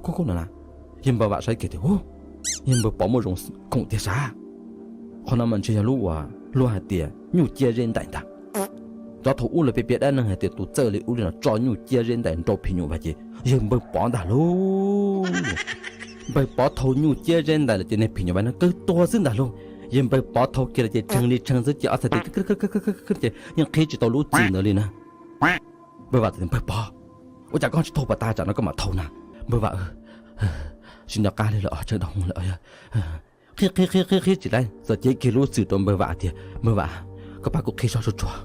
Kub kub no na, yawg npawg Vam saib kiag tias, Ub, yawg npawg Pov muaj zoo khoom tiag sav. Qhov no mas ntshe yog lub uas luag hais tias nyuj ciab zeb ntais ntag. Cov thaum ub lawv piav piav dab neeg hais tias tus txawj li ub li no tso nyuj ciab zeb ntais nrau phim nyuj vais ces yawg npawg Pov ntag lauj. Npawg Pov thau nyuj ciab zeb ntais lawm ces niag phim nyuj vais no kawg tuag xwb ntag lauj. Yawg npawg Pov thau kiag lawm ces tshee li tshee xwb ces ob txhais tes ces yeej qhib tsis tau lub txwm ntawd li na. Npawg Vam tias, Npawg Pov, ua cas koj tsis thau pas tas tsam no koj mam thau na? Npawg Vam, tsis nco qab li lawm os, tsawg dhau lawm. Qhib qhib qhib qhib qhib tsis laib, txawm cev kiag lub txwm rau npawg Vam tias, Npawg Vam, koj pab kuv qhib sob tsuag tsuag.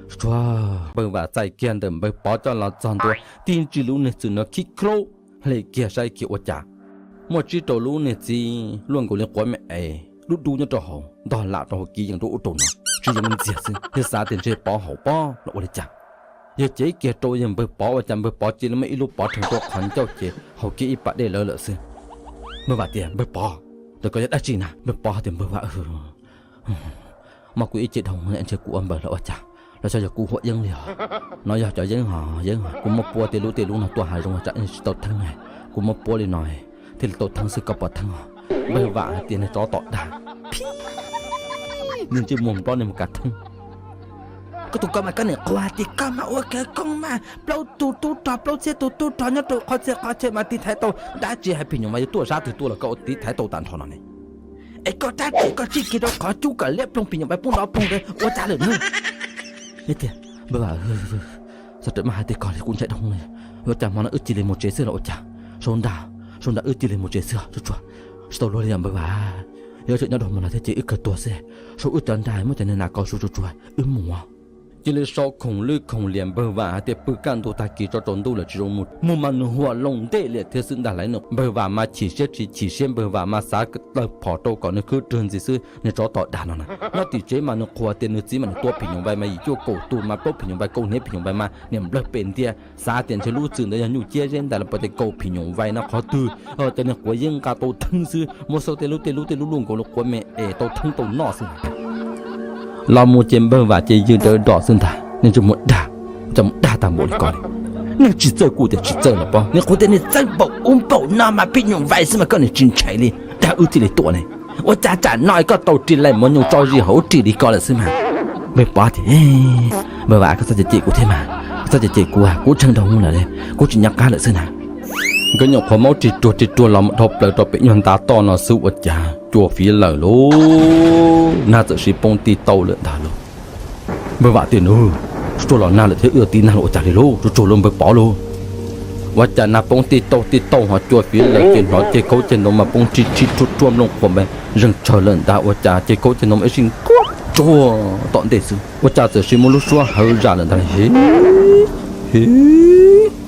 Tsuag tsuag. Npawg Vam txais kiag ntawm npawg Pov coj los txog ntua, tib ntsis lub niag txwm no khib khlaub, hle kiag saib kiag ua cas muaj tsib rau lub niag txiv luaj nkaus li quav me es dub dub nyob rau hauv, ntog lam rau hauv kiv yees rau ub rau no, tsis yeej ntxiag xwb. Yawg xav tias ntshe Pov haus pob los ua li cas. Yawg cev kiag rau yawg npawg Pov, ua cas npawg Pov cia li muaj ib lub pov rhees rau qhov ncauj ces haus kiag ib pas dej lawv lawm xwb. Npawg Vam tias, Npawg Pov, ntawm ko yog dab tsi na? Npawg Pov tias, Npawg Vam, muaj kuv ib ce dhau ntshe kuv ua npaws los ua cas, los xyov yog kuv huam yeeb li os. No yog cov yeeb hos yeeb hos, kuv muab puab tej lub tej lub no tuaj hav zoov tsam tsis tau theeb, kuv muab puab li no thiaj li tau theeb xwb, koj puas theeb os? Npawg Vam hais tias, Niag tsov tom dag, niag ntsej muag nplob niag mus kav theeb. Koj tus ko mas koj niam qhuas hais tias koj mas ua khawv koob mas plaub tug tub rog plaub txhiab tus tub rog nyob rau qhov txhia qhov chaw mas tiv thaiv tau, dab tsi hais phim nyuj vais yuav tuaj sab twg tuaj los koj tiv thaiv tau tag nrho no ne. Es koj rab riam koj tsij kiag rau qhov cub kom liab ploog phim nyuj vais poob nrov ploog ua cas lawm na? Tias, Npawg Vam, txhob rawm maj hais tej ko li, kuv ntshai dhau li. Ua cas hmo no wb cia li mus tsev xwb los ua cas? Sau nra, sau nra wb cia li mus tsev xwb, tsuag tsuag, tsis tau luag li os npawg Vam. Yog tseem nyob rau hmo no thiab ces wb kawg tuag xwb. Sau wb cov nra muab cov niag nas ko su tsuag tsuag wb mus. Cia li sau khoom lwj khoom liam npawg Vam hais tias pw kaj ntug tag kis tso tsaus ntuj lawm tsis zoo mus, mus mas nws huam loo ntej liam thiab xwb ntag lauj. Npawg Vam mas chim siab tsis chim siab, npawg Vam mas xav tawg phom rau kom nws khwb rwg ntxiv xwb, niag tsov tom dag no na. Nyob tim tsev mas nws qhuas tias nws txiv mas nws tua phim nyuj vais mas yim cuaj kaum tus mas plaub phim nyuj vais kaum hniav phim nyuj vais mas niam nplawg pem ntiag, xav tias ntshe lub txwm ntawd yog nyuj ciab zeb ntais los puas tias kaum phim nyuj vais no qhov twg, cov niag quav yeeb nqa tau theeb xwb, muab xauj tej lub tej lub tej lub luaj nkaus li quav me es tau theeb tau noj xwb. Los mus ces npawg Vam ces yws rawv dos xwb ntag, niag ntsej muag dag, cov muag dag tag npaum li ko li. Neeg tsis txawj kuj tias tsis txawj los pob, niag qhuav tias niag txawj npaum ub npaum no mas phim nyuj vais xwb mas koj niam tsis ntshai li, dag wb thiaj li tuaj ne. Ua cas tsam no koj tau ris laim mos nyoos tso zis hauv ris li ko lawm xwb mas. Npawg Pov tias, Npawg Vam, koj txhob cem cem kuv thiab mas, koj txhob cem cem kuv, kuv tshee dhau lawm, kuv tsis nco qab lawm xwb na. Nkawd nyuam qhuav maub rig ruag rig ruag los mus dhau plaws rau pem nyuag ntav toj no xwb ua cas cua fiv lawm lauj, nag txawm siv poob tij tauj lawm ntag lauj. Npawg Vam tias, Nws tsuag tsuag los nag lawm thiab wb tiv nag los ua cas li lauj, tsuag tsuag lauj npawg Pov lauj. Ua cas nag poob tij tauj tij tauj ho cua fiv lawm ces hnov ceg khaub ceg ntoo mas poob rhib rhib ruaj ruaj nplooj qhuav mas zeeg tshaws lawm ntag, ua cas ceg khaub ceg ntoo mas ib sij nkuaj tsuag tom ntej xwb ua cas txawm siv muaj lub suab hawv zam lawm ntag. Hi, hi,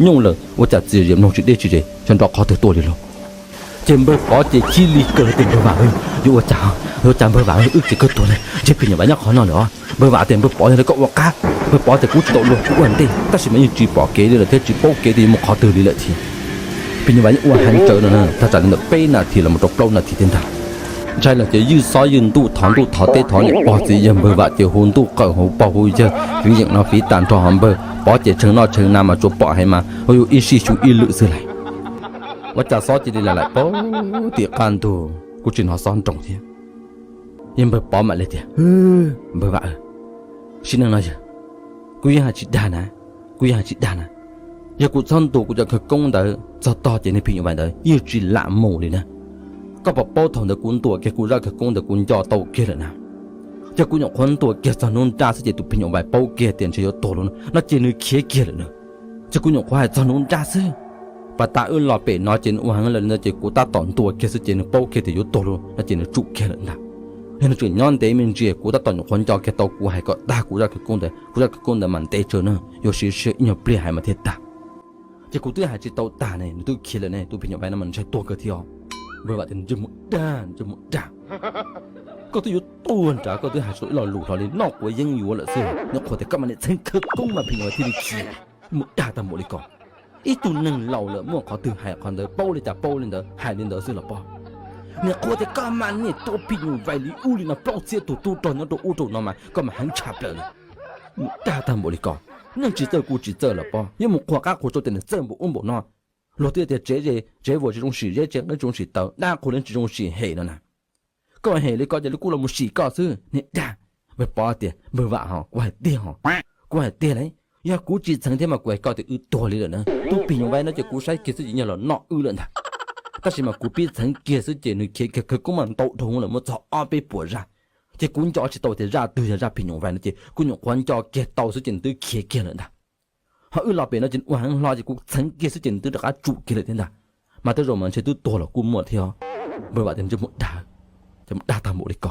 nyooj lawm ua cas txias zias mloog tsis deb tsis ze, xyov nrov qhov twg tuaj li lauj. Ces npawg Pov ces chib li kawg tias, Npawg Vam, yuav ua cas, yuav ua cas npawg Vam, wb tsis kawg tuag li, ntshe phim nyuj vais nyob qhov no lawm os. Npawg Vam tias, Npawg Pov, yog li koj ua qab, npawg Pov tias, Kuv tsis tau luag kuv ua ntej tab sis mas yeej tsis pom kev li lawm thiab tsis paub kev tias yuav mus qhov twg li lawm thiab. Phim nyuj vais yeej ua heev tsawv no na, thaj tsam li ntawm peb nas this los mus rau plaub nas this thiab ntag. Ntshai lawm ces ywj xob ywj ntuj thov ntuj thov teb thov niam pog txiv yawg, npawg Vam ces hu ntuj qawm hu pog hu yawg, fiv yeem no fiv tag nrho ho npawg Pov ces tshee noj tshee na mas tsuas pom heev mas hu yus ib sij xyu ib lwm xwb lauj. Ua cas xob cia li lam laim pag tim qab ntug, kuj tsis hnov xob nroo thiab. Yawg npawg Pov mam li tias, Npawg Vam, sim neej no yawg, kuv yeej hais tsis dag na, kuv yeej hais tsis dag na. Yog kuv txhob ntuas kuv cov khawv koob ntawd txog tog ces niag phim nyuj vais ntawd yeej tsis lam mus li na. Koj puas paub thaum ntawd kuv ntuas kiag kuv zaj khawv koob ntawd kuv nco tau kiag lawm na. Yog kuv nyuam qhuav ntuas kiag txog hnub nraj xwb ces tus phim nyuj vais paub kiag tias ntshe yuav tuag lauj no ces nws khiav kiag lawm na. Ces kuv nyuam qhuav hais txog hnub nraj xwb, pas tas wb los pem no ces nws ua heev lawm li ntawd ces kuv tab tom ntuas kiag xwb ces nws paub kiag tias yuav tuag lauj no ces nws tsum kiag lawm ntag. Yog nws tseem nyob ntev me ntsis kuv tab tom nyuam qhuav nco kiag tau kuv hais kom tag kuv zaj khawv koob ntawd, kuv zaj khawv koob ntawd mas ntev tsawv na, yuav siv sij hawm ib nyuag pliag hais mas thiaj tag. Ces kuv twb hais tsis tau tag ne, nws twb khiav lawm ne, tus phim nyuj vais no mas ntshai tuag kawg thiab os. Npawg Vam tias, Ntsej muag dag, ntsej muag dag, koj twb yuav tuag nrad koj twb hais tsis tau ib lo lus hlo li, noj quav yeeb yuav lawm xwb, nyuam qhuav tias koj mas niam txheeb khawv koob mas phim nyuj vais thiaj li khiav. Muag dag tag npaum li ko. Ib tug neeg laus lawm muaj qhov twg hais qhov ntawd, paub li cas paub li ntawd, hais li ntawd xwb los pob. Niam qhuav tias koj mas niam tua phim nyuj vais li ub li no plaub txhiab tus tub rog nyob rau ub rau no mas koj mas heev tshaj plaws li. Muag dag tag npaum li ko. Neeg tsis txawj kuj tsis txawj los pob, yuav mus qhuas qab qhuas tsau tias nws txawj npaum ub npaum no. Luag twb tias tsev, tsev vuas tsis zoo sim zeb, tsev nqeeb tsis zoo sim taws, dab qhuas li tsis zoo sim hem no na. Koj hem li ko ces kuv los mus sim koj xwb niag dag. Npawg Pov tias npawg Vam ho, kuv hais tiag ho, kuv hais tiag lauj, yog kuv tsis txheev thiab mas kuv hais koj tias wb tuag li lawm na. Tub Pis Nyoos Vais no ces kuv saib kiag xwb ces nyob los noj wb lawm ntag. Tab sis mas kuv pib txheev kiag xwb ces nws khiav kiag kawg koob mas ntau dhau lawm muaj txog ob peb puas zaj. Ces kuv nco tsis tau tias zaj twg yog zaj Pis Nyoos Vais no ces kuv nyuam qhuav nco kiag tau xwb ces nws twb khiav kiag lawm ntag. Ho wb los pem no ces ua heev hlo ces kuv txheev kiag xwb ces nws twb rov qab tsum kiag lawm thiab ntag. Mas tej zaum mas ntshe twb tuag los kuj muaj thiab. Npawg Vam tias ntsej muag dag, cov muag dag tag npaum li ko.